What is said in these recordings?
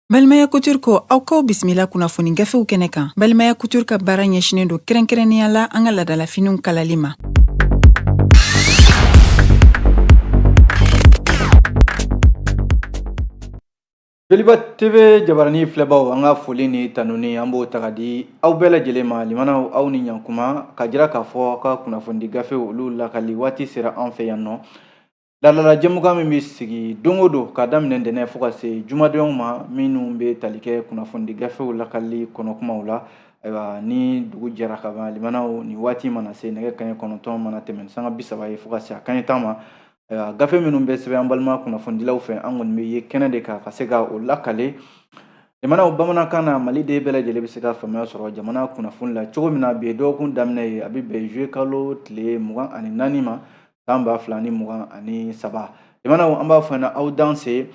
Balimaya Couture ko aw k'aw bisimila kunnafoni gafew kɛnɛ kan. Balimaya Couture ka baara ɲɛsinnen don kɛrɛnkɛrɛnnenya la an ka laadalafiniw kalali ma. Joliba TV jabarani filɛbaw, an ka foli ni tanuni an b'o ta ka di aw bɛɛ lajɛlen ma. Limanaw, aw ni ɲankuma. Ka jira k'a fɔ aw ka kunnafonidi gafew olu lakali waati sera an fɛ yan nɔ. Laadala jɛmukan min bɛ sigi don o don ka daminɛ ntɛnɛn fo ka se jumadonyaw ma, minnu bɛ tali kɛ kunnafonidi gafew lakali kɔnɔ kumaw la. Ayiwa, ni dugu jɛra ka ban, limanaw, ni waati mana se, nɛgɛ kanɲɛ 9 mana tɛmɛ sanga 30 ye fo ka se a kanɲɛ 10 ma, ayiwa, gafe minnu bɛ sɛbɛn an balima kunnafonidilaw fɛ, an kɔni bɛ ye kɛnɛ de kan ka se ka o lakale limanaw bamanankan na. Maliden bɛɛ lajɛlen bɛ se ka faamuya sɔrɔ jamana kunnafoni la cogo min na. Bi ye dɔgɔkun daminɛ ye, a bɛ bɛn juillet kalo tile 24 ma, san 2023. Limanaw, an b'a fɔ ɲɛna aw danse.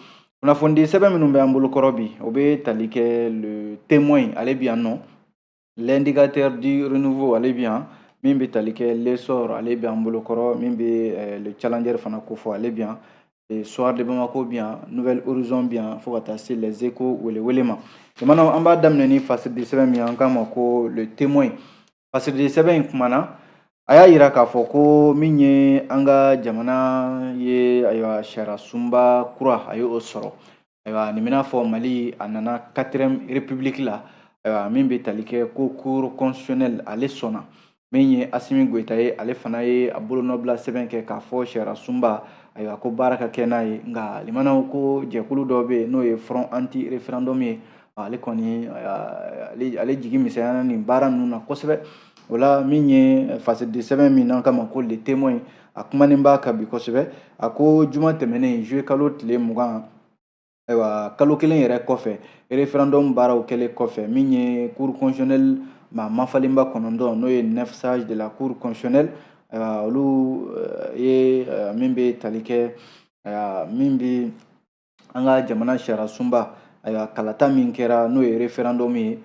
Kunnafonidi sɛbɛn minnu bɛ an bolo kɔrɔ bi, o bɛ tali kɛ Le Témoin, ale bɛ yan nɔ, L'Indicateur du Renouveau, ale bɛ yan, min bɛ tali kɛ L'Essor, ale bɛ an bolo kɔrɔ, min bɛ Le Challenger fana kofɔ, ale bɛ yan, Le Soir de Bamako bɛ yan, Nouvel Horizon bɛ yan, fo ka taa se Les Échos welewele ma. Limanaw, an b'a daminɛ ni fasiridi sɛbɛn min ye, an k'a ma ko Le Témoin. Fasiridi sɛbɛn in kumana, a y'a yira k'a fɔ ko min ye an ka jamana ye, ayiwa, sariya sunba kura, a ye o sɔrɔ. Ayiwa, nin bɛna fɔ Mali a nana 4e république la. Ayiwa, min bɛ tali kɛ ko cour constitutionnelle, ale sɔnna. Min ye Asimi Goyita ye, ale fana ye a bolonɔbila sɛbɛn kɛ k'a fɔ sariya sunba, ayiwa, ko baara ka kɛ n'a ye. Nka limanaw, ko jɛkulu dɔ bɛ yen n'o ye Front anti référendum ye, ale kɔni ale jigi misɛnyana nin baara ninnu na kosɛbɛ. O la, min ye fasiridi sɛbɛn min n'an kama ko Le Témoin, a kumanen b'a kan bi kosɛbɛ. A ko juma tɛmɛnen, juillet kalo tile 20, ayiwa, kalo kelen yɛrɛ kɔfɛ, référendum baaraw kɛlen kɔfɛ, min ye cour constitutionnelle maa mafalenba 9, n'o ye 9 sages de la cour constitutionnelle, ayiwa, olu ye min bɛ tali kɛ, ayiwa, min bɛ an ka jamana sariya sunba, ayiwa, kalata min kɛra, n'o ye référendum ye,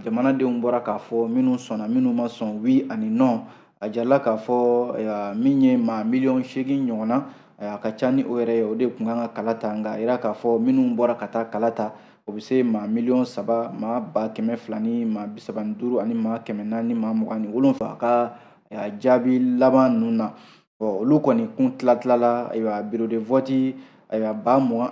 jamanadenw bɔra k'a fɔ minnu sɔnna, minnu ma sɔn, oui ani non. A jirala k'a fɔ, ayiwa, min ye maa miliyɔn 8 ɲɔgɔnna, a ka ca ni o yɛrɛ ye, o de tun kan ka kala ta. Nka a yira k'a fɔ minnu bɔra ka taa kala ta, o bɛ se maa miliyɔn 3 maa ba kɛmɛ fila ni maa bi saba ni duuru ani maa kɛmɛ naani maa mugan ni wolonfila. A ka jaabi laban ninnu na, olu kɔni kun tila tilala. Ayiwa, bureau de vote, ayiwa, 24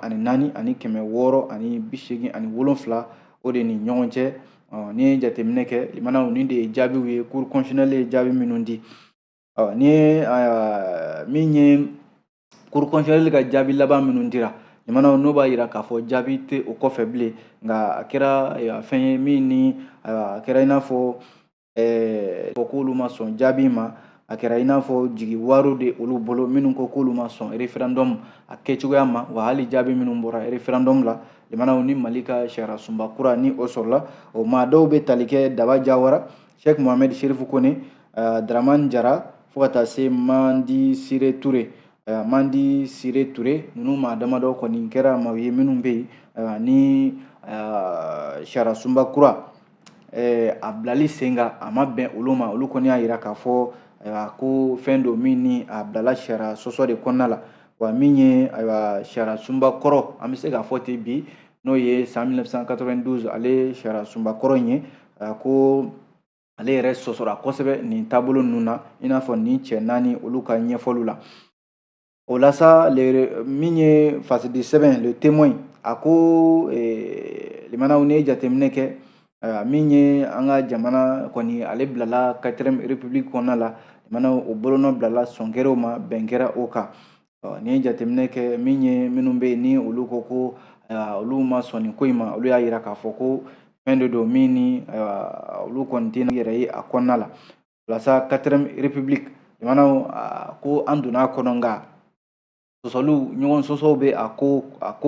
687, o de ni ɲɔgɔn cɛ. N'i ye jateminɛ kɛ, limanaw, nin de ye jaabiw ye, cour constitutionnelle ye jaabi minnu di. Ni ye min ye cour constitutionnelle ka jaabi laban minnu dira, limanaw, n'o b'a yira k'a fɔ jaabi tɛ o kɔfɛ bilen. Nka a kɛra fɛn ye min ni a kɛra i n'a fɔ k'olu ma sɔn jaabi ma, a kɛra i n'a fɔ jigi waro de olu bolo, minnu ko k'olu ma sɔn référendum a kɛcogoya ma. Wa hali jaabi minnu bɔra référendum la, limanaw, ni Mali ka sariya sunba kura ni o sɔrɔla, o maa dɔw bɛ tali kɛ Daba Jawara, Cheikh Mohamed Chérif Kone, Dramane Jara, fo ka taa se Mandi Sire Toure. Mandi Sire Toure ninnu maa damadɔ kɔni kɛra maaw ye minnu bɛ yen, ayiwa, ni sariya sunba kura a bilali sen kan, a ma bɛn olu ma. Olu kɔni y'a yira k'a fɔ, ayiwa, ko fɛn don min ni a bilala sariya sɔsɔ de kɔnɔna la. Wa min ye, ayiwa, sariya sunba kɔrɔ, an bɛ se k'a fɔ ten bi, n'o ye san 1992, ale sariya sunba kɔrɔ in ye, ko ale yɛrɛ sɔsɔra kosɛbɛ nin taabolo ninnu na, i n'a fɔ nin cɛ naani olu ka ɲɛfɔliw la. O la sa, min ye fasidi sɛbɛn Le Témoin, a ko limanaw, n'i ye jateminɛ kɛ, min ye an ka jamana kɔni, ale bilala 4e république kɔnɔna la, limanaw, o bolonɔ bilala, sɔn kɛra o ma, bɛn kɛra o kan. N'i ye jateminɛ kɛ, min ye minnu bɛ yen ni olu ko ko olu ma sɔn nin ko in ma, olu y'a yira k'a fɔ ko fɛn de don min ni, ayiwa, olu kɔni tɛ yɛrɛ ye a kɔnɔna la. Walasa 4e république, limanaw, ko an donna a kɔnɔ, nka sɔsɔliw, ɲɔgɔn sɔsɔw bɛ a ko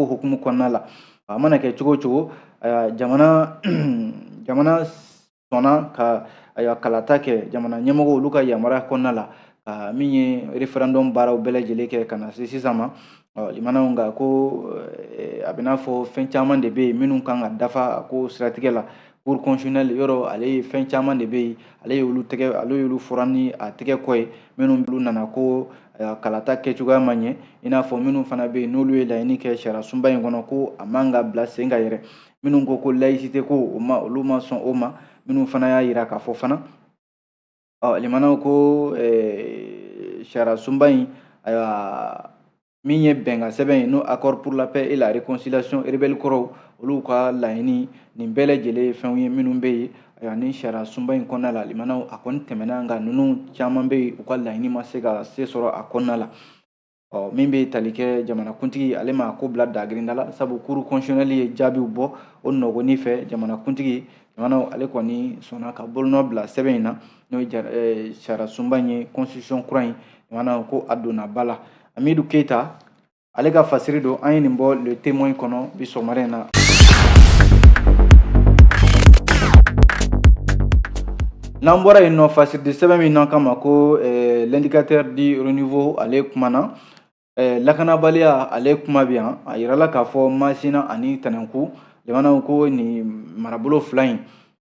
hukumu kɔnɔna la. A mana kɛ cogo o cogo, jamana sɔnna ka, ayiwa, kalata kɛ jamana ɲɛmɔgɔw olu ka yamaruya kɔnɔna la, ka min ye référendum baaraw bɛɛ lajɛlen kɛ ka na se sisan ma. Limanaw, nka ko a bɛ n'a fɔ fɛn caman de bɛ yen minnu kan ka dafa a ko siratigɛ la. Cour constitutionnelle yɔrɔ, ale ye fɛn caman de bɛ yen, ale ye olu tɛgɛ, ale y'olu furan ni a tɛgɛ kɔ ye. Minnu olu nana ko kalata kɛcogoya ma ɲɛ, i n'a fɔ minnu fana bɛ yen n'olu ye laɲini kɛ sariya sunba in kɔnɔ ko a man ka bila sen kan yɛrɛ, minnu ko ko laïcité ko o ma, olu ma sɔn o ma, minnu fana y'a yira k'a fɔ fana, ɔ limanaw ko sariya sunba in, ayiwa, min ye bɛnkan sɛbɛn ye, n'o accord pour la paix et la réconciliation, rebelle kɔrɔw olu ka laɲini, nin bɛɛ lajɛlen ye fɛnw ye minnu bɛ yen. Ayiwa, ni sariya sunba in kɔnɔna la, limanaw, a kɔni tɛmɛna, nka ninnu caman bɛ yen, u ka laɲini ma se ka se sɔrɔ a kɔnɔna la. Ɔ min bɛ tali kɛ jamanakuntigi, ale ma ko bila dagirinda la, sabu cour constitutionnelle ye jaabiw bɔ o nɔgɔni fɛ. Jamanakuntigi, limanaw, ale kɔni sɔnna ka bolonɔ bila sɛbɛn in na, n'o ye sariya sunba in ye, constitution kura in, limanaw, ko a donna ba la. Amidu Keyita, ale ka fasiri don. An ye nin bɔ Le Témoin kɔnɔ bi sɔgɔmada in na. N'an bɔra yen nɔ, fasiridi sɛbɛn min n'an kama ko L'Indicateur du Renouveau, ale kumana lakanabaliya, ale kuma bɛ yan. A yirala k'a fɔ Masina ani Tɛnɛnku, jamanaw ko nin marabolo fila in,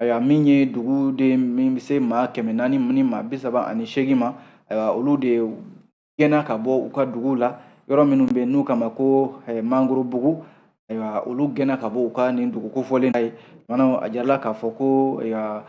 ayiwa, min ye duguden min bɛ se maa 438 ma, ayiwa, olu de gɛnna ka bɔ u ka duguw la, yɔrɔ minnu bɛ n'u kama ko Mangorobugu. Ayiwa, olu gɛnna ka bɔ u ka nin dugu kofɔlen ye. Maanaw, a jirala k'a fɔ ko ayiwa,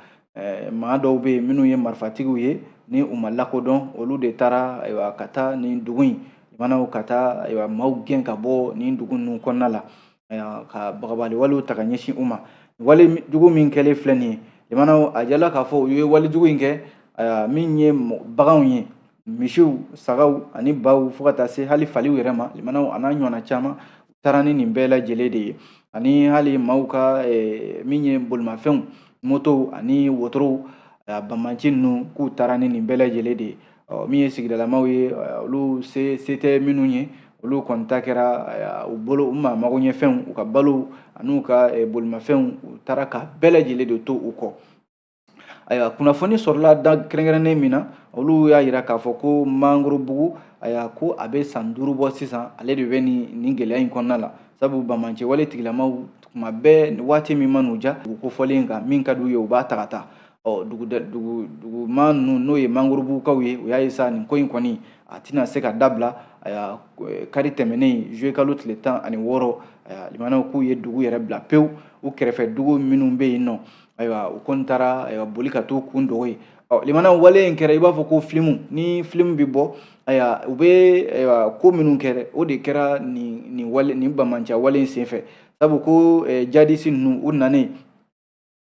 maa dɔw bɛ yen minnu ye marifatigiw ye ni u ma lakodɔn, olu de taara, ayiwa, ka taa nin dugu in, maanaw, ka taa, ayiwa, maaw gɛn ka bɔ nin dugu ninnu kɔnɔna la, ayiwa, ka bagabagali walew ta ka ɲɛsin u ma. Wale jugu min kɛlen filɛ nin ye, limanaw, a jirala k'a fɔ u ye wale jugu in kɛ, ayiwa, min ye baganw ye, misiw, sagaw ani baw, fo ka taa se hali faliw yɛrɛ ma, limanaw, a n'a ɲɔgɔnna caman, u taara ni nin bɛɛ lajɛlen de ye, ani hali maaw ka min ye bolimafɛnw, motow ani wotorow, banbanci ninnu, k'u taara ni nin bɛɛ lajɛlen de ye. Ɔ min ye sigidalamaw ye, olu se se tɛ minnu ye, olu kɔni ta kɛra u bolo, u maa magoɲɛfɛnw, u ka balow an'u ka bolimafɛnw, u taara ka bɛɛ lajɛlen de to u kɔ. Ayiwa, kunnafoni sɔrɔla da kɛrɛnkɛrɛnnen min na, olu y'a yira k'a fɔ ko Mangorobugu, ayiwa, ko a bɛ san 5 bɔ sisan, ale de bɛ nin gɛlɛya in kɔnɔna la, sabu banbaanci wale tigilamaw tuma bɛɛ, waati min man'u ja, dugu kofɔlen kan, min ka d'u ye, u b'a ta ka taa. Ɔ duguma ninnu, n'o ye Mangorobugukaw ye, u y'a ye sa nin ko in kɔni a tɛna se ka dabila. Ayiwa, kari tɛmɛnen, juillet kalo tile 16, ayiwa, limanaw, k'u ye dugu yɛrɛ bila pewu. U kɛrɛfɛ dugu minnu bɛ yen nɔ, ayiwa, u kɔni taara, ayiwa, boli ka t'u kun dogo yen. Ɔ limanaw, wale in kɛra i b'a fɔ ko filimu, ni filimu bɛ bɔ, ayiwa, u bɛ, ayiwa, ko minnu kɛ, o de kɛra nin wale, nin banbaanciya wale in senfɛ, sabu ko jadisi ninnu, u nanen,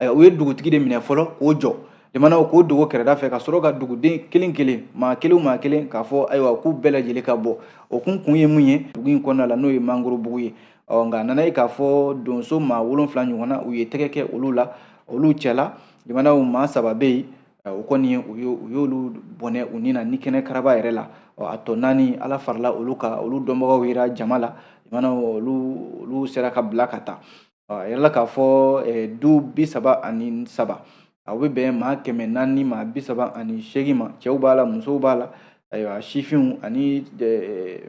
u ye dugutigi de minɛ fɔlɔ k'o jɔ, limanaw, k'o dogo kɛrɛda fɛ, ka sɔrɔ ka duguden kelen kelen, maa kelen o maa kelen, k'a fɔ ayiwa k'u bɛɛ lajɛlen ka bɔ. O kun ye mun ye dugu in kɔnɔna la, n'o ye Mangorobugu ye? Ɔ nka a nana ye k'a fɔ donso maa 7 ɲɔgɔnna, u ye tɛgɛ kɛ olu la. Olu cɛla, limanaw, maa 3 bɛ yen, o kɔni u y'olu bɔnɛ u ni na ni kɛnɛ karaba yɛrɛ la. Ɔ a tɔ 4, Ala farala olu kan, olu dɔnbagaw yera jama la, limanaw, olu sera ka bila ka taa. A yirala k'a fɔ du 33, a bɛ bɛn maa 438 ma, cɛw b'a la, musow b'a la, ayiwa, sifinw ani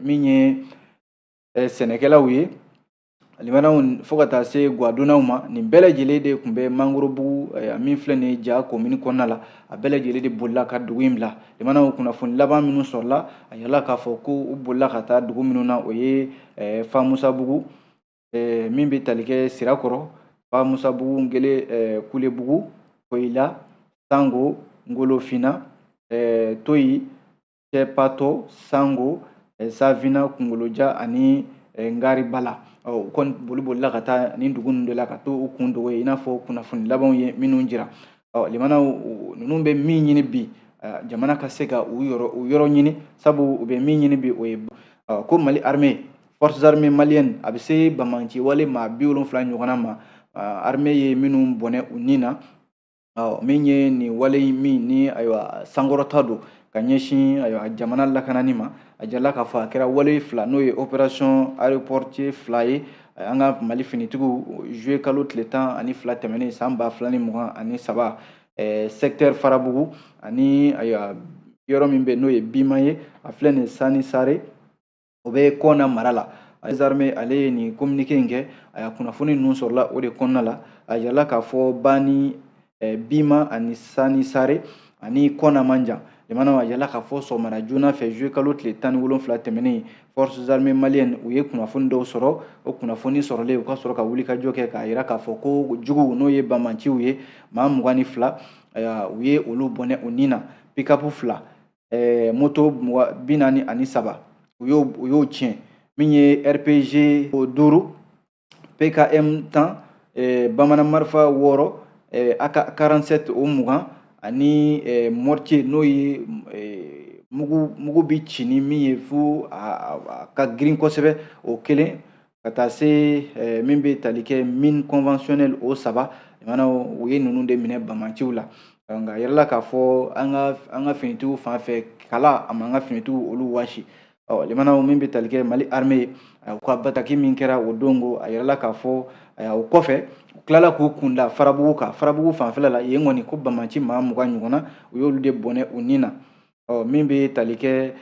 min ye sɛnɛkɛlaw ye, limanaw, fo ka taa se gwadonnaw ma. Nin bɛɛ lajɛlen de tun bɛ Mangorobugu min filɛ nin ye Ja komini kɔnɔna la. A bɛɛ lajɛlen de bolila ka dugu in bila. Limanaw, kunnafoni laban minnu sɔrɔla, a yirala k'a fɔ ko u bolila ka taa dugu minnu na, o ye Famusabugu, min bɛ tali kɛ Sirakɔrɔ, Famusabugu, Ngele, Kulebugu, Koyila, Sango, Ngolofina, Toyi, Cɛpatɔ, Sango, Savina, Kungoloja ani Ngaribala. U kɔni boli bolila ka taa nin dugu ninnu de la ka to u kun dogo ye, i n'a fɔ kunnafoni labanw ye minnu jira. Ɔ limanaw, ninnu bɛ min ɲini bi, jamana ka se ka u yɔrɔ ɲini, sabu u bɛ min ɲini bi, o ye ko Mali armée, forces armées maliennes, a bɛ se banbaanci wale maa 70 ɲɔgɔnna ma, armée ye minnu bɔnɛ u ni na. Min ye nin wale min ni, ayiwa, sankɔrɔta don ka ɲɛsin, ayiwa, jamana lakanani ma, a jirala k'a fɔ a kɛra wale fila, n'o ye opération aéroportier 2 ye, an ka Mali finitigiw, juillet kalo tile 12 tɛmɛnen san 2023, secteur Farabugu ani, ayiwa, yɔrɔ min bɛ n'o ye Bima ye, a filɛ nin Sani Sare, o bɛ Kɔna mara la. Armées ale ye nin communiqué in kɛ. A kunnafoni ninnu sɔrɔla o de kɔnɔna la. A yirala k'a fɔ Bani, Bima ani Sani Sare ani Kɔna man jan. Limanaw, a yirala k'a fɔ sɔgɔmada joona fɛ, juillet kalo tile 17 tɛmɛnen, forces armées maliennes u ye kunnafoni dɔw sɔrɔ. O kunnafoni sɔrɔlen, u ka sɔrɔ ka wuli ka jɔ kɛ k'a yira k'a fɔ ko juguw, n'o ye banbanciw ye, maa 22, u ye olu bɔnɛ u ni na. Pick-up 2, moto 43, u y'o tiɲɛ. Min ye RPG 5, PKM 10, bamanan marifa 6, AK 47 o 20 ani mortier, n'o ye mugu bi ci ni min ye fo a ka girin kosɛbɛ, o kelen, ka taa se min bɛ tali kɛ mine conventionnelle, o 3. U ye ninnu de minɛ banbanciw la. Nka a yirala k'a fɔ an ka finitigiw fan fɛ, kala a ma an ka finitigiw olu wasi. Ɔ limanaw, min bɛ tali kɛ Mali armée u ka bataki min kɛra o don ko, a yirala k'a fɔ o kɔfɛ, u tilala k'u kunda Farabugu kan. Farabugu fanfɛla la yen kɔni, ko banbanci maa 20 ɲɔgɔnna, u y'olu de bɔnɛ u ni na. Ɔ min bɛ tali kɛ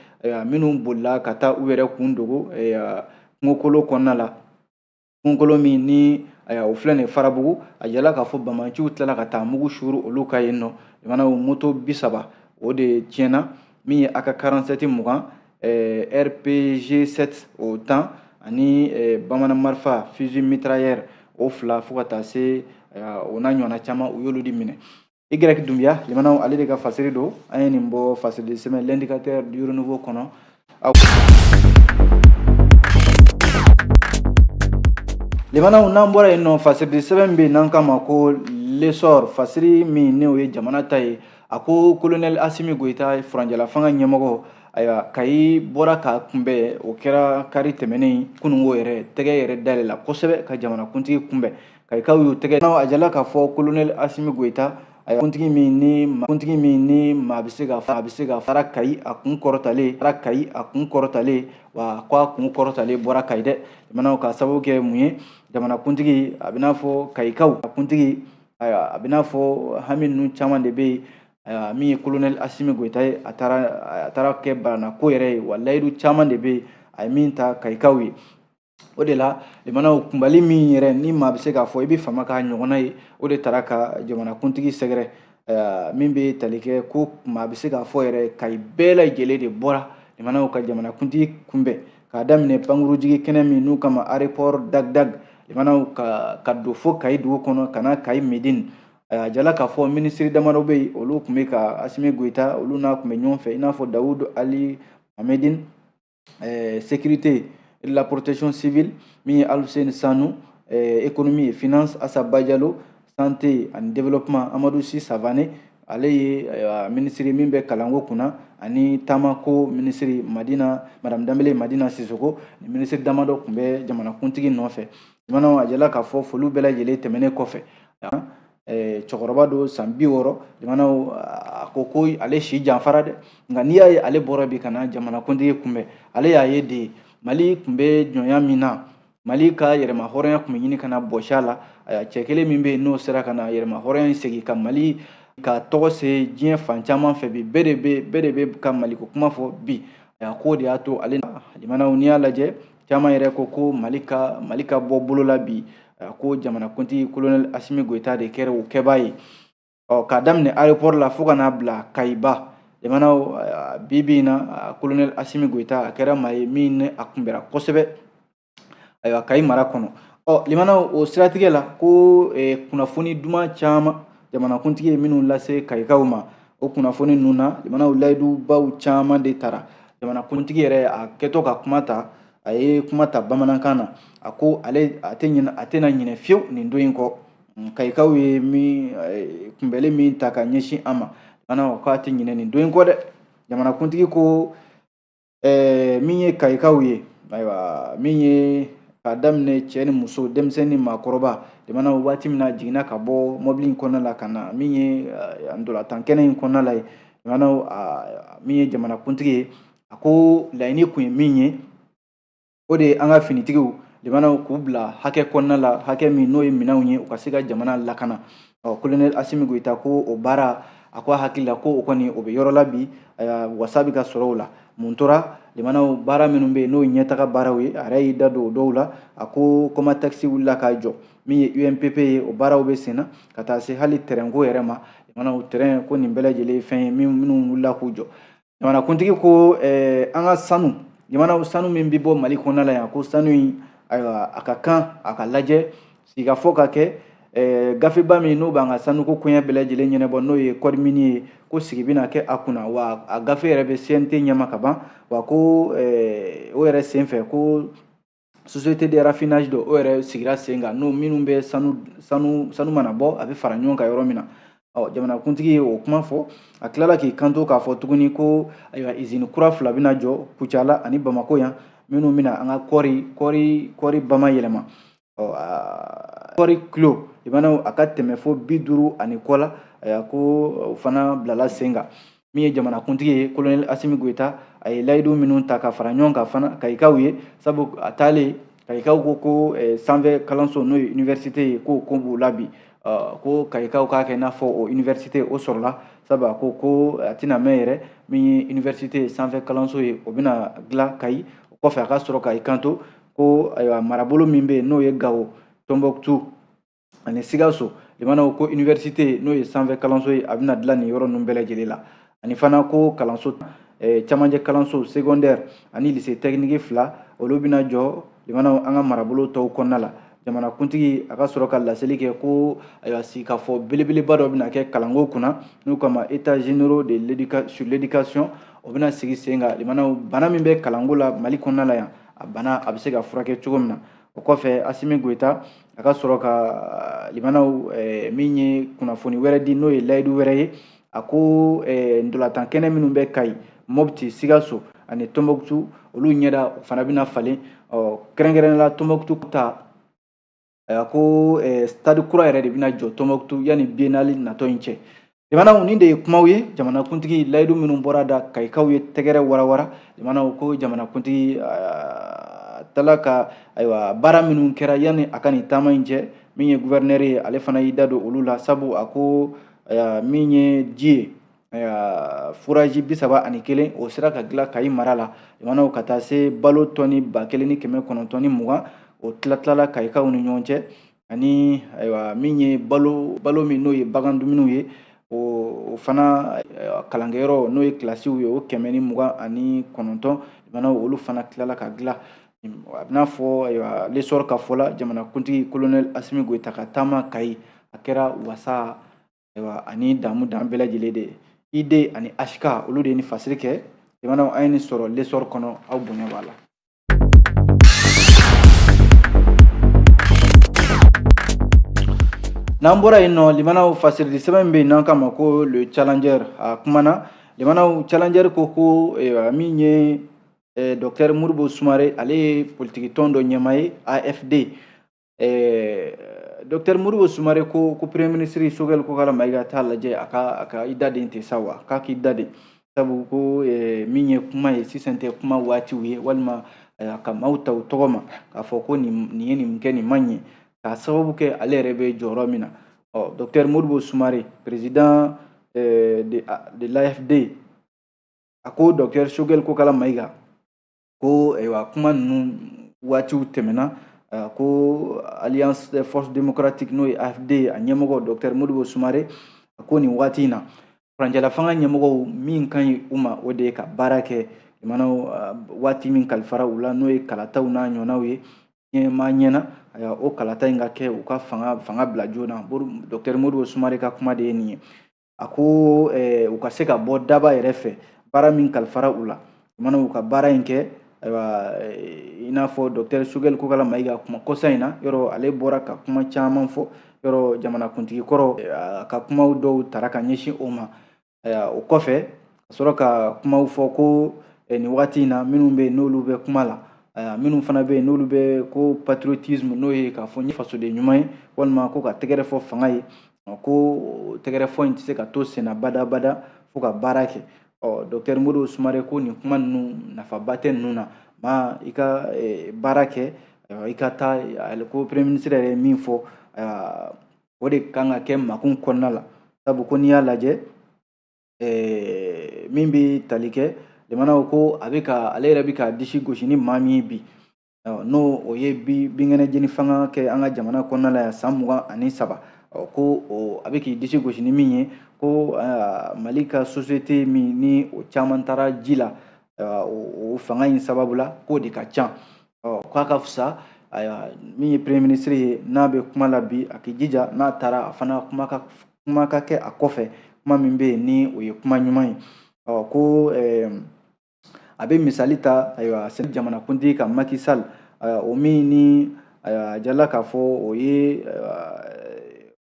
minnu bolila ka taa u yɛrɛ kun dogo kungokolo kɔnɔna la, kungokolo min ni o filɛ nin Farabugu, a yirala k'a fɔ banbanciw tilala ka taa mugu suuru olu ka yen nɔ. Limanaw, moto 30 o de tiɲɛna, min ye AK 47 20, RPG 7 o 10 ani bamanan marifa fusil mitrailleur o 2, fo ka taa se o n'a ɲɔgɔnna caman, u y'olu de minɛ. Y Dunbiya, limanaw, ale de ka fasiri don. An ye nin bɔ fasiri sɛbɛn L'Indicateur du Renouveau kɔnɔ. Limanaw, n'an bɔra yen nɔ, fasiri sɛbɛn bɛ yen n'an k'a ma ko L'Essor, fasiri min n'o ye jamana ta ye, a ko colonel Asimi Goyita, furancɛla fanga ɲɛmɔgɔ, ayiwa, Kayi bɔra k'a kunbɛn. O kɛra kari tɛmɛnen, kununko yɛrɛ, tɛgɛ yɛrɛ dayɛlɛla kosɛbɛ ka jamanakuntigi kunbɛn. Kayikaw y'u tɛgɛ. A jala k'a fɔ colonel Asimi Goyita, kuntigi min ni maa bɛ se ka a bɛ se ka fara Kayi a kun kɔrɔtalen, fara Kayi a kun kɔrɔtalen, wa ko a kun kɔrɔtalen bɔra Kayi dɛ. Limanaw, ka sababu kɛ mun ye? Jamanakuntigi, a bɛ n'a fɔ Kayikaw a kuntigi, ayiwa, a bɛ n'a fɔ hami ninnu caman de bɛ yen. Ayiwa, min ye colonel Asimi Goyita ye, a taara kɛ balanako yɛrɛ ye, wa layidu caman de bɛ yen a ye min ta Kayikaw ye. O de la, limanaw, kunbali min yɛrɛ ni maa bɛ se k'a fɔ i bɛ fama k'a ɲɔgɔnna ye, o de taara ka jamanakuntigi sɛgɛrɛ. Min bɛ tali kɛ ko maa bɛ se k'a fɔ yɛrɛ, Kayi bɛɛ lajɛlen de bɔra, limanaw, ka jamanakuntigi kunbɛn, k'a daminɛ pankurujigi kɛnɛ min n'u kama aéroport Dag Dag, limanaw, ka don fo Kayi dugu kɔnɔ, ka na Kayi Medine. A jala k'a fɔ minisiri damadɔ bɛ yen, olu tun bɛ ka Asimi Goyita, olu n'a tun bɛ ɲɔgɔn fɛ, i n'a fɔ Dawudu Ali Hamedine, sécurité et la protection civile, min ye Alfousseyni Sanu, économie et finance, Asa Bajalo, santé ani développement, Amadou Sy Savane, ale ye minisiri min bɛ kalanko kunna, ani taamako minisiri Madina, madame Danbele Madina Sisoko. Ni minisiri damadɔ tun bɛ jamanakuntigi nɔfɛ. Limanaw, a jala k'a fɔ foliw bɛɛ lajɛlen tɛmɛnen kɔfɛ, cɛkɔrɔba don, san 60, limanaw, a ko ko ale si janfara dɛ, nka n'i y'a ye ale bɔra bi ka na jamanakuntigi kunbɛn, ale y'a ye de Mali tun bɛ jɔnya min na, Mali ka yɛrɛma hɔrɔnya tun bɛ ɲini ka na bɔsi a la. Cɛ kelen min bɛ yen n'o sera ka na yɛrɛma hɔrɔnya in segin ka Mali ka tɔgɔ se diɲɛ fan caman fɛ bi, bɛɛ de bɛ ka Maliko kuma fɔ bi. K'o de y'a to ale, limanaw, n'i y'a lajɛ, caman yɛrɛ ko ko Mali ka bɔ bolo la bi, ko jamanakuntigi colonel Asimi Goyita de kɛra o kɛbaa ye. Ɔ k'a daminɛ aéroport la fo ka n'a bila Kayiba, limanaw, bi bi in na, colonel Asimi Goyita a kɛra maa ye min ni a kunbɛra kosɛbɛ, ayiwa, Kayi mara kɔnɔ. Ɔ limanaw, o siratigɛ la, ko kunnafoni duman caman jamanakuntigi ye minnu lase Kayikaw ma, o kunnafoni ninnu na, limanaw, layidubaw caman de tara. Jamanakuntigi yɛrɛ a kɛtɔ ka kuma ta, a ye kuma ta bamanankan na, a ko ale a tɛna ɲinɛ fiyewu nin don in kɔ. Kayikaw ye min kunbɛli min ta ka ɲɛsin an ma, limanaw, k'a tɛ ɲinɛ nin don in kɔ dɛ. Jamanakuntigi ko min ye Kayikaw ye, ayiwa, min ye k'a daminɛ cɛ ni muso, denmisɛnnin ni maakɔrɔba, limanaw, waati min na a jiginna ka bɔ mɔbili in kɔnɔna la ka na min ye ntolantan kɛnɛ in kɔnɔna la ye, limanaw, min ye jamanakuntigi ye, a ko laɲini kun ye min ye, o de ye an ka finitigiw, limanaw, k'u bila hakɛ kɔnɔna la, hakɛ min n'o ye minɛnw ye, u ka se ka jamana lakana. Ɔ colonel Asimi Goyita ko o baara A ko a hakili la ko o kɔni o bɛ yɔrɔ la bi, wasa bɛ ka sɔrɔ o la. Mun tora limanaw? Baara minnu bɛ yen, n'o ye ɲɛtaga baaraw ye, a yɛrɛ y'i da don o dɔw la. A ko Comatex wulila k'a jɔ, min ye UMPP ye, o baaraw bɛ sen na, ka taa se hali tɛrɛnko yɛrɛ ma. Limanaw, tɛrɛn ko nin bɛɛ lajɛlen ye fɛn ye minnu wulila k'u jɔ. Jamanakuntigi ko an ka sanu, limanaw, sanu min bɛ bɔ Mali kɔnɔna la yan, ko sanu in, ayiwa, a ka kan a ka lajɛ, sigikafɔ ka kɛ. Gafeba min n'o b'an ka sanuko koɲɛ bɛɛ lajɛlen ɲɛnabɔ, n'o ye code minier ye, ko sigi bɛna kɛ a kunna wa. A gafe yɛrɛ bɛ CNT ɲɛma ka ban wa. Ko o yɛrɛ senfɛ, ko société de raffinage dɔ, o yɛrɛ sigira sen kan, n'o minnu bɛ sanu mana bɔ, a bɛ fara ɲɔgɔn kan yɔrɔ min na. Ɔ, jamanakuntigi ye o kuma fɔ. A tilala k'i kanto k'a fɔ tuguni ko ayiwa, izini kura fila bɛna jɔ Kucala ani Bamako yan, minnu bɛna an ka kɔɔri bama yɛlɛma. Ɔ, kɔɔri kilo limanaw, a ka tɛmɛ fo 50 ani kɔ la. Ayiwa, ko o fana bilala sen kan. Min ye jamanakuntigi ye, colonel Asimi Goyita, a ye layidu minnu ta ka fara ɲɔgɔn kan fana Kayikaw ye, sabu a taalen Kayikaw ko sanfɛ kalanso, n'o ye université ye, ko b'u la bi, ko Kayikaw k'a kɛ n'a fɔ o université o sɔrɔla, sabu a ko a tɛna mɛn yɛrɛ, min ye université sanfɛ kalanso ye, o bɛna dilan Kayi. O kɔfɛ, a ka sɔrɔ k'i kanto ko ayiwa, marabolo min bɛ yen, n'o ye Gawo, Tɔnbɔkutu ani Sikaso, limanaw, ko université, n'o ye sanfɛ kalanso ye, a bɛna dilan nin yɔrɔ ninnu bɛɛ lajɛlen la. Ani fana ko kalanso camancɛ kalanso secondaire ani lycée technique fila, olu bɛna jɔ, limanaw, an ka marabolo tɔw kɔnɔna la. Jamanakuntigi a ka sɔrɔ ka laseli kɛ ko ayiwa, sigikafɔ belebeleba dɔ bɛna kɛ kalanko kunna, n'u kama états généraux de sur l'éducation, o bɛna sigi sen kan. Limanaw, bana min bɛ kalanko la Mali kɔnɔna la yan, a bana a bɛ se ka furakɛ cogo min na. O kɔfɛ, Asimi Goyita a ka sɔrɔ ka, limanaw, min ye kunnafoni wɛrɛ di, n'o ye layidu wɛrɛ ye, a ko ntolatan kɛnɛ minnu bɛ Kayi, Mɔpti, Sikaso ani Tɔnbɔkutu, olu ɲɛda o fana bɛna falen. Ɔ, kɛrɛnkɛrɛnnenya la Tɔnbɔkutu ta, a ko stade kura yɛrɛ de bɛna jɔ Tɔnbɔkutu yanni biennale natɔ in cɛ. Limanaw, nin de ye kumaw ye, jamanakuntigi layidu minnu bɔra da, Kayikaw ye tɛgɛrɛ warawara. Limanaw, ko jamanakuntigi tala ka, ayiwa, baara minnu kɛra yanni a ka nin taama in cɛ, min ye gouverneur ye, ale fana y'i da don olu la, sabu a ko min ye ji ye, forage 31, o sera ka dilan Kayi mara la. Limanaw, ka taa se balo tɔni 1920, o tila tilala Kayikaw ni ɲɔgɔn cɛ. Ani ayiwa, min ye balo min n'o ye bagan dumuniw ye, o fana kalankɛyɔrɔ, n'o ye kilasiw ye, o 129, limanaw, olu fana tilala ka dilan. A bɛna fɔ, ayiwa, L'Essor ka fɔ la, jamanakuntigi colonel Asimi Goyita ka taama Kayi, a kɛra wasa, ayiwa, ani damu dan bɛɛ lajɛlen de ye. ID ani HK, olu de ye ni fasiri kɛ. Limanaw, an ye nin sɔrɔ L'Essor kɔnɔ, aw bonya b'a la. N'an bɔra yen nɔ, limanaw, fasirili sɛbɛn bɛ yen n'an k'a ma ko Le Challenger, a kumana. Limanaw, Challenger ko min ye docteur Modibo Sumare, ale ye politiki tɔn dɔ ɲɛmaa ye, AFD. Docteur Modibo Sumare ko premier ministre Choguel Kokalla Maïga t'a lajɛ a ka i da den tɛ sa wa, k'a k'i da den, sabu ko min ye kuma ye sisan tɛ kuma waatiw ye, walima ka maaw ta u tɔgɔ ma k'a fɔ ko nin ye nin kɛ, nin man ɲɛ, k'a sababu kɛ ale yɛrɛ bɛ jɔyɔrɔ min na. Ɔ, docteur Modibo Sumare, président de l'AFD, a ko docteur Choguel Kokalla Maïga ko ayiwa, kuma ninnu waatiw tɛmɛna. Ko Alliance des forces démocratiques, n'o ye AFD, a ɲɛmɔgɔ docteur Modibo Sumare, a ko nin waati in na, furancɛla fanga ɲɛmɔgɔw, min ka ɲi u ma, o de ye ka baara kɛ, limanaw, waati min kalifara u la, n'o ye kalataw n'a ɲɔgɔnnaw ye, ɲɛmaa ɲɛna, ayiwa, o kalata in ka kɛ, u ka fanga bila joona. Docteur Modibo Sumare ka kuma de ye nin ye. A ko u ka se ka bɔ daba yɛrɛ fɛ, baara min kalifara u la, limanaw, u ka baara in kɛ. Ayiwa, i n'a fɔ docteur Choguel Kokalla Maïga kuma kɔsa in na, yɔrɔ ale bɔra ka kuma caman fɔ, yɔrɔ jamanakuntigi kɔrɔ a ka kumaw dɔw tara ka ɲɛsin o ma. Ayiwa, o kɔfɛ ka sɔrɔ ka kumaw fɔ ko nin waati in na, minnu bɛ yen n'olu bɛ kuma la, minnu fana bɛ yen n'olu bɛ ko patriotisme, n'o ye k'a fɔ n ye fasoden ɲuman ye, walima ko ka tɛgɛrɛ fɔ fanga ye, ko tɛgɛrɛ fɔ in tɛ se ka to senna badabada fo ka baara kɛ. Ɔ, docteur Modibo Sumare ko nin kuma ninnu nafaba tɛ ninnu na, ma i ka baara kɛ, i ka taa. Ale ko premier ministre yɛrɛ ye min fɔ, o de kan ka kɛ makun kɔnɔna la, sabu ko n'i y'a lajɛ Min bɛ tali kɛ limanaw, ko a bɛ ka ale yɛrɛ bɛ ka disi gosi ni maa min ye bi, n'o o ye bi binkɛnɛ jeni fanga kɛ an ka jamana kɔnɔna la yan san 23, ko o a bɛ k'i disi gosi ni min ye, ko Mali ka société min ni o caman taara ji la o fanga in sababu la, k'o de ka ca. K'a ka fisa, ayiwa, min ye premier ministre ye, n'a bɛ kuma la bi, a k'i jija n'a taara, a fana kuma ka kɛ a kɔfɛ, kuma min bɛ yen ni o ye kuma ɲuman ye. Ko a bɛ misali ta, ayiwa, jamanakuntigi ka Macky Sall, o min ni, ayiwa, a jala k'a fɔ o ye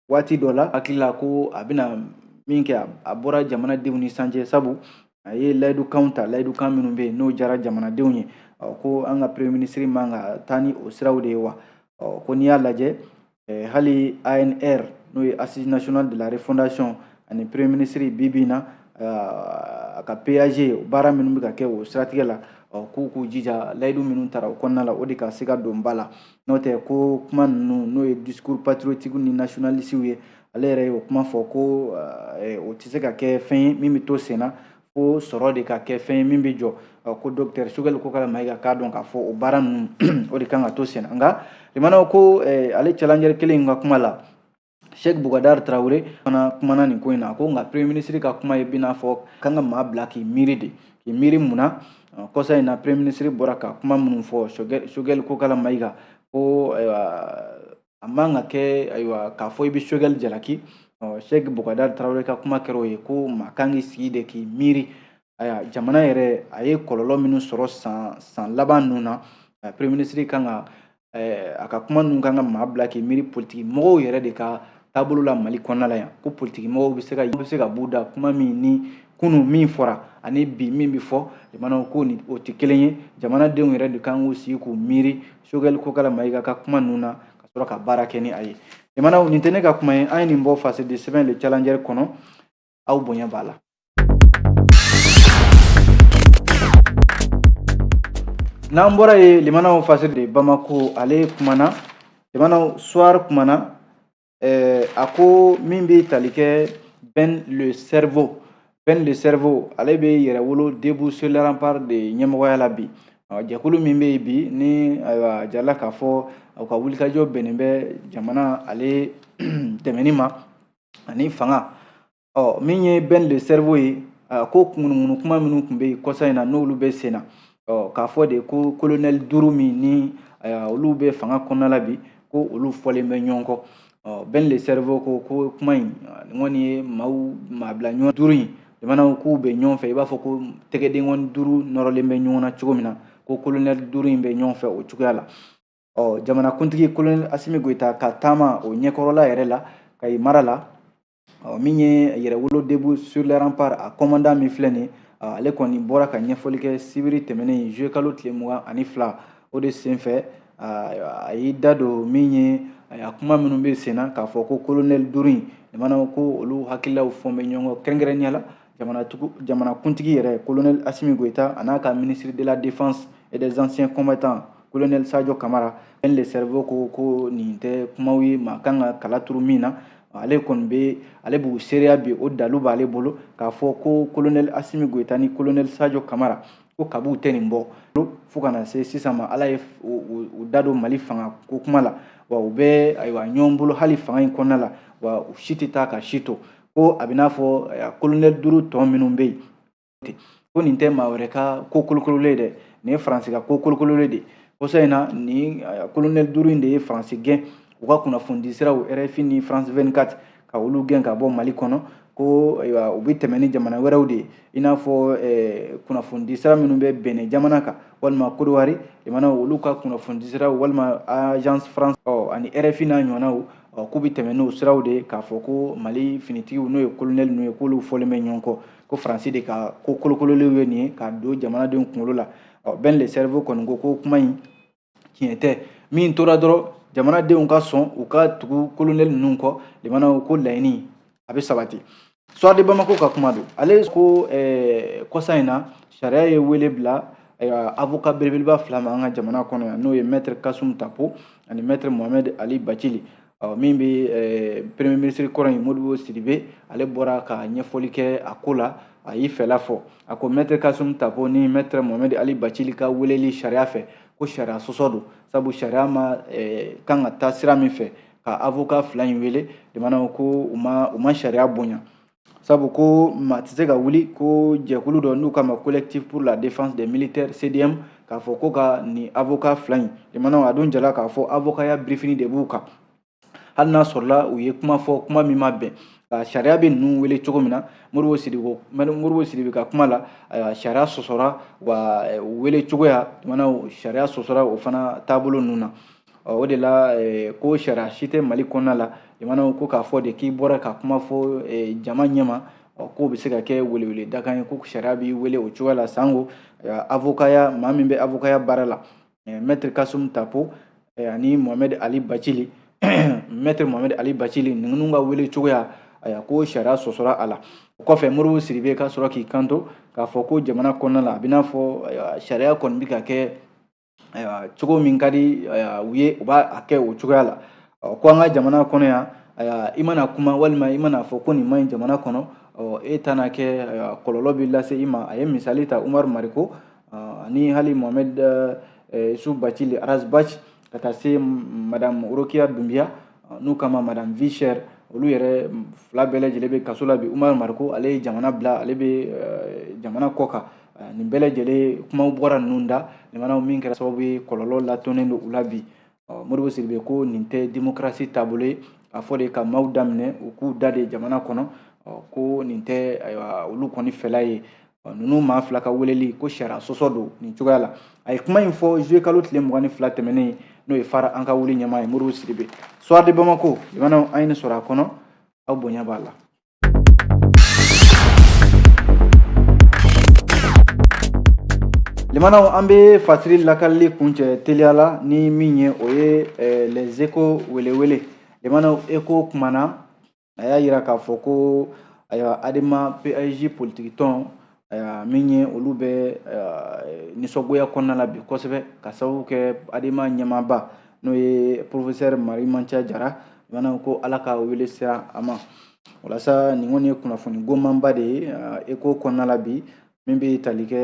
waati dɔ la hakili la ko a bɛna min kɛ, a bɔra jamanadenw ni san cɛ, sabu a ye layidukanw ta, layidukan minnu bɛ yen n'o diyara jamanadenw ye. Ko an ka premier ministre man ka taa ni o siraw de ye wa? Ko n'i y'a lajɛ, hali ANR, n'o ye Assise nationale de la refondation, ani premier ministre bi bi in na, a ka PAG baara minnu bɛ ka kɛ o siratigɛ la, k'u k'u jija layidu minnu tara o kɔnɔna la, o de ka se ka don ba la. N'o tɛ, ko kuma ninnu, n'o ye discours patriotique ni nationaliste ye, ale yɛrɛ y'o kuma fɔ ko o tɛ se ka kɛ fɛn ye min bɛ to sen na, fo sɔrɔ de ka kɛ fɛn ye min bɛ jɔ. Ko docteur Choguel Kokalla Maïga k'a dɔn k'a fɔ o baara ninnu, o de kan ka to sen na. Nka limanaw, ko ale challenger kelen in ka kuma la, Cheikh Boubacar Traoré fana kumana nin ko in na. A ko nka premier ministre ka kuma ye bi n'a fɔ kan ka maa bila k'i miiri de, k'i miiri mun na. Kɔsa in na, premier ministre bɔra ka kuma minnu fɔ, Choguel Kokalla Maïga ko ayiwa, a man ka kɛ, ayiwa, k'a fɔ i bɛ Choguel jalaki. Cheikh Boubacar Traoré ka kuma kɛra o ye, ko maa kan k'i sigi de k'i miiri. Ayiwa, jamana yɛrɛ a ye kɔlɔlɔ minnu sɔrɔ san laban ninnu na, premier ministre kan ka a ka kuma ninnu kan ka maa bila k'i miiri politiki mɔgɔw yɛrɛ de ka taabolo la Mali kɔnɔna la yan, ko politiki mɔgɔw bɛ se ka b'u da kuma min ni kunun min fɔra ani bi min bɛ fɔ, jamanaw ko ni o tɛ kelen ye. Jamanadenw yɛrɛ de kan k'u sigi k'u miiri Choguel Kokalla Maïga ka kuma ninnu na, ka sɔrɔ ka baara kɛ ni a ye. Jamanaw, nin tɛ ne ka kuma ye, an ye nin bɔ fasidi sɛbɛn Le Challenger kɔnɔ. Aw bonya b'a la. N'an bɔra yen, limanaw, Fasiri de Bamako, ale kumana. Limanaw, Soir kumana, a ko min bɛ tali kɛ Ben le Cerveau, Ben le Cerveau, ale bɛ Yɛrɛwolo Debout sur les remparts de ɲɛmɔgɔya la bi. Jɛkulu min bɛ yen bi ni, ayiwa, jala k'a fɔ u ka wulikajɔ bɛnnen bɛ jamana ale dɛmɛni ma ani fanga. Ɔ, min ye Ben le Cerveau ye, ko ŋunuŋunu kuma minnu tun bɛ yen kɔsa in na, n'olu bɛ sen na, ɔ, k'a fɔ de ko colonel duuru min ni, ayiwa, olu bɛ fanga kɔnɔna la bi, ko olu fɔlen bɛ ɲɔgɔn kɔ. Ɔ, Ben le Cerveau ko kuma in, nin kɔni ye maaw maa bila ɲɔgɔn duuru in, jamanaw k'u bɛ ɲɔgɔn fɛ, i b'a fɔ ko tɛgɛdenkɔni duuru nɔrɔlen bɛ ɲɔgɔn na cogo min na, ko colonel duuru in bɛ ɲɔgɔn fɛ o cogoya la. Ɔ, jamanakuntigi colonel Assimi Goïta ka taama o ɲɛkɔrɔla yɛrɛ la Kayi mara la, ɔ, min ye Yɛrɛwolo Debout sur les remparts, a commandant min filɛ nin ye, ale kɔni bɔra ka ɲɛfɔli kɛ sibiri tɛmɛnen, juillet kalo tile 22. O de senfɛ, a y'i da don min ye a kuma minnu bɛ sen na, k'a fɔ ko colonel duuru in, jamanaw ko olu hakililaw fɔn bɛ ɲɔgɔn kɔ, kɛrɛnkɛrɛnnenya la jamanakuntigi yɛrɛ colonel Assimi Goïta a n'a ka ministre de la Défense et des Anciens Combattants, colonel Sadio Camara. Ben le Cerveau ko nin tɛ kumaw ye maa kan ka kala turu min na. Ale kɔni bɛ, ale b'u seereya bi, o dalu b'ale bolo k'a fɔ ko colonel Assimi Goïta ni colonel Sadio Camara, ko kabiw tɛ nin bɔ fo ka na se sisan ma, Ala ye u da don Mali fanga ko kuma la, wa u bɛ, ayiwa, ɲɔgɔn bolo hali fanga in kɔnɔna la, wa u si tɛ taa ka si to. Ko a bɛ n'a fɔ colonel duuru tɔ minnu bɛ yen, ko nin tɛ maa wɛrɛ ka ko kolokololen dɛ, nin ye Faransi ka ko kolokololen de. Kɔsa in na, nin colonel duuru in de ye Faransi gɛn, u ka kunnafonidi siraw RFI ni France 24, ka olu gɛn ka bɔ Mali kɔnɔ, ko ayiwa, u bɛ tɛmɛ ni jamana wɛrɛw de ye, i n'a fɔ kunnafonidi sira minnu bɛ Benin jamana kan walima Côte d'Ivoire jamana, olu ka kunnafonidi siraw walima Agence France ani RFI n'a ɲɔgɔnnaw, k'u bɛ tɛmɛ n'o siraw de ye, k'a fɔ ko Mali finitigiw, n'o ye colonel ninnu ye, k'olu fɔlen bɛ ɲɔgɔn kɔ, ko Faransi de ka ko kolokololenw ye nin ye k'a don jamanadenw kunkolo la. Ɔ, Ben le Cerveau kɔni ko kuma in tiɲɛ tɛ. Min tora dɔrɔn, jamanadenw ka sɔn u ka tugu colonel ninnu kɔ, limanaw, ko laɲini a bɛ sabati. Soir de Bamako ka kuma don. Ale ko kɔsa in na, sariya ye wele bila, ayiwa, avocat belebeleba fila ma an ka jamana kɔnɔ yan, n'o ye maître Kassoum Tapo ani maître Mohamed Ali Bathily. Min bɛ premier ministre kɔrɔ in, Modibo Sidibe, ale bɔra ka ɲɛfɔli kɛ a ko la. A y'i fɛla fɔ. A ko maître Kassoum Tapo ni maître Mohamed Ali Bathily ka weleli sariya fɛ, ko sariya sɔsɔ don, sabu sariya ma kan ka taa sira min fɛ ka avocat fila in wele, limanaw, ko u ma sariya bonya, sabu ko maa tɛ se ka wuli ko jɛkulu dɔ n'u k'a ma Collectif pour la défense des militaires, CDM, k'a fɔ ko ka nin avocat fila in, limanaw, a dun jala k'a fɔ avocatya birifini de b'u kan. Hali n'a sɔrɔla u ye kuma fɔ, kuma min ma bɛn ka sariya bɛ ninnu wele cogo min na, Modibo Sidibe ka kuma la, ayiwa, sariya sɔsɔra wa wele cogoya, limanaw, sariya sɔsɔra o fana taabolo ninnu na. O de la ko sariya si tɛ Mali kɔnɔna la, limanaw, ko k'a fɔ de k'i bɔra ka kuma fɔ jama ɲɛma, k'o bɛ se ka kɛ welewele dakan ye, ko sariya b'i wele o cogoya la. Sango avocatya, maa min bɛ avocatya baara la, maître Kassoum Tapo ani Mohamed Ali Bathily, maître Mohamed Ali Bathily, ninnu ka wele cogoya, ayiwa, ko sariya sɔsɔra a la. O kɔfɛ, Modibo Sidibe ka sɔrɔ k'i kanto k'a fɔ ko jamana kɔnɔna la, a bɛ n'a fɔ sariya kɔni bɛ ka kɛ, ayiwa, cogo min ka di u ye, u b'a kɛ o cogoya la. Ko an ka jamana kɔnɔ yan, ayiwa, i mana kuma walima i mana fɔ ko nin man ɲi jamana kɔnɔ, e ta na kɛ kɔlɔlɔ bɛ lase i ma. A ye misali ta Umaru Mariko ani hali Mohamed Youssouf Bathily, Ras Bath, ka taa se madame Rokia Doumbia n'u kama madame Vie Chère. Olu yɛrɛ fila bɛɛ lajɛlen bɛ kaso la bi. Umaru Mariko, ale ye jamana bila, ale bɛ jamana kɔ kan. Nin bɛɛ lajɛlen kumaw bɔra ninnu da, limanaw, min kɛra sababu ye kɔlɔlɔ latonnen don u la bi. Modibo Sidibe ko nin tɛ démocratie taabolo ye, k'a fɔ de ka maaw daminɛ u k'u da de jamana kɔnɔ, ko nin tɛ, ayiwa, olu kɔni fɛla ye. Ninnu maa fila ka weleli, ko sariya sɔsɔ don nin cogoya la. A ye kuma in fɔ juillet kalo tile 22 tɛmɛnen, n'o ye fara an ka wuli ɲɛmaa ye, Modibo Sidibe. Soir de Bamako, limanaw, an ye nin sɔrɔ a kɔnɔ, aw bonya b'a la. Limanaw, an bɛ fasiri lakalili kuncɛ teliya la ni min ye, o ye Les Échos welewele. Limanaw, Écho kumana, a y'a yira k'a fɔ ko, ayiwa, Adema PASJ politiki tɔn, ayiwa, min ye olu bɛ nisɔngoya kɔnɔna la bi kosɛbɛ, ka sababu kɛ Adema ɲɛmaaba, n'o ye professeur Mari Mantia Jara, limanaw, ko Ala ka wele sera a ma. Walasa nin kɔni ye kunnafoni gomanba de ye Écho kɔnɔna la bi, min bɛ tali kɛ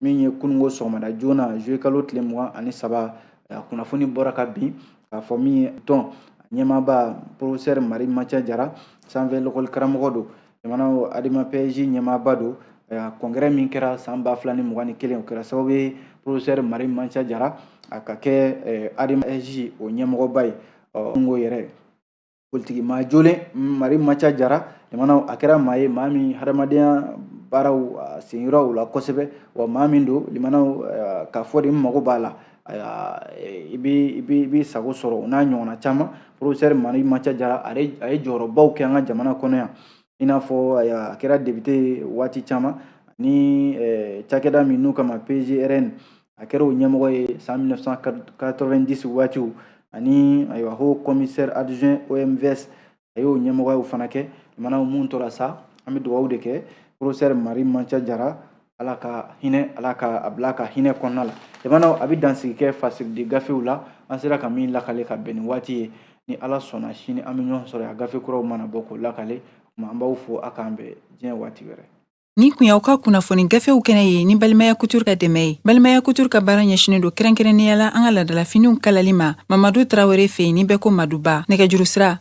min ye kununko sɔgɔmada joona, juillet kalo tile 23, kunnafoni bɔra ka bin k'a fɔ min ye tɔn ɲɛmaaba professeur Mari Mantia Jara, sanfɛ lɔkɔli karamɔgɔ don, jamana Adema PASJ ɲɛmaaba don. Congrès min kɛra san 2021, o kɛra sababu ye professeur Mari Mantia Jara a ka kɛ Adema PASJ o ɲɛmɔgɔba ye. Kununko yɛrɛ politiki maa jolen Mari Mantia Jara, jamana, a kɛra maa ye, maa min hadamadenya baaraw senyɔrɔ u la kosɛbɛ, wa maa min don, limanaw, k'a fɔ de n mago b'a la, i bɛ sago sɔrɔ. O n'a ɲɔgɔnna caman, professeur Mari Mantia Jara, a ye jɔyɔrɔbaw kɛ an ka jamana kɔnɔ yan, i n'a fɔ a kɛra député waati caman ni cakɛda min n'u kama PGRN, a kɛra o ɲɛmɔgɔ ye san 1990 waatiw, ani ayiwa, haut commissaire adjoint OMVS, a y'o ɲɛmɔgɔyaw fana kɛ. Limanaw, mun tora sa, an bɛ dugawu de kɛ professeur Mari Mantia Jara, Ala ka hinɛ, Ala ka a bila ka hinɛ kɔnɔna la. Limanaw, a bɛ dansigi kɛ fasiridi gafew la, an sera ka min lakale ka bɛn ni waati ye. Ni Ala sɔnna, sini an bɛ ɲɔgɔn sɔrɔ yan, gafe kuraw mana bɔ k'o lakale. An b'aw fo, a k'an bɛn diɲɛ waati wɛrɛ. Nin kun y'aw ka kunnafoni gafew kɛnɛ ye ni Balimaya Couture ka dɛmɛ ye. Balimaya Couture ka baara ɲɛsinen don kɛrɛnkɛrɛnnenya la an ka laadalafiniw kalali ma Mamadu Tarawele fɛ yen, ni bɛɛ ko Maduba. Nɛgɛjuru sira.